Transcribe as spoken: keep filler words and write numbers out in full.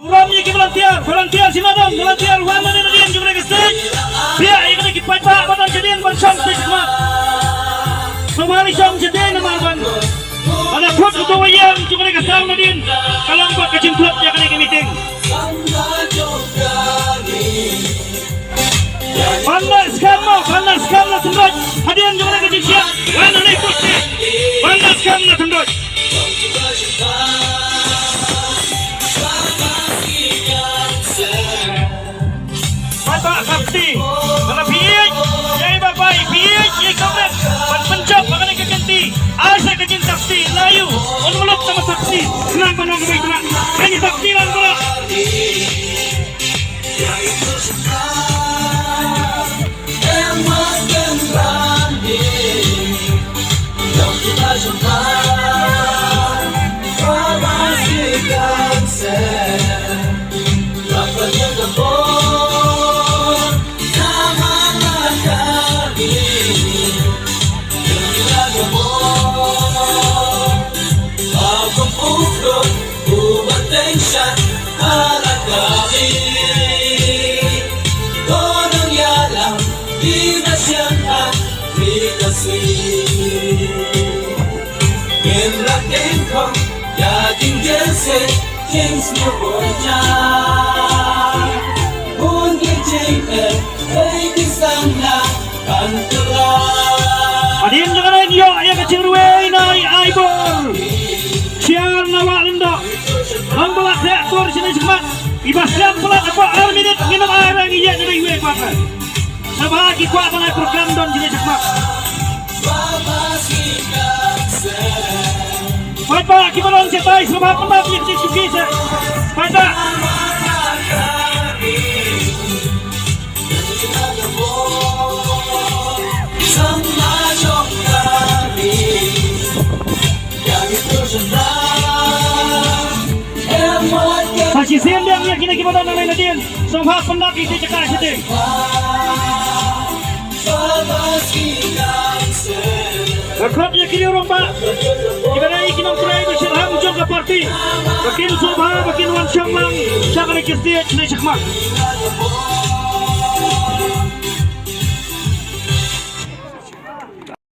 Ram ïa ki volunteer, volunteer shim nadong, volunteer wan nadien nadien jong kane ka stage. Phi ïa kane ki paidbah ba don shadien ban shong stage khmat. Sngewbha ïa shong shadien namar ban, ban ïa khot uto uba ïeng jong kane ka song nadien. Ka long ba ka jingtlot ïa kane ka meeting. Ban da skhem mo, ban da skhem na Tynroi. Hadien jong kane ka jingshah. Wan na nei put. Ban da skhem na Tynroi. Paidbah safety. Kane phi ïeit ïa i Bah Bai, phi ïeit ïa i Comrade, ban pynjop ha kane ka kynti. Ai sa ka jingsafety, la ïoh. Un mluk tang safety. Khnang ban wan ka bai khnang. Kane safety lang ba. Hadien jong kane ïoh ïa ka jingrwai na i Aibor. Shiar na Wah Lyngdoh. Long ba la theh tur shane shakhmat. Iba slem palat hapoh ar minit ngin ym ai re, ngi ïaid na iwei i kwah. Sngewbha ki kwah ban ai program don shane shakhmat. Paidbah kiba don shatai sngewbha pyndap ïa ka jingsngewsih. Paidbah. Sa shisien biang ïa kine kiba don nangne nadien. Sngewbha pyndap ïa ki jaka shatei. Nga khot ïa ki riew rangbah kiba dei ki nongtrei ba shitrhem jong ka party ba kin sngewbha ba kin wan shong lang sha kane ka stage ne shakhmat.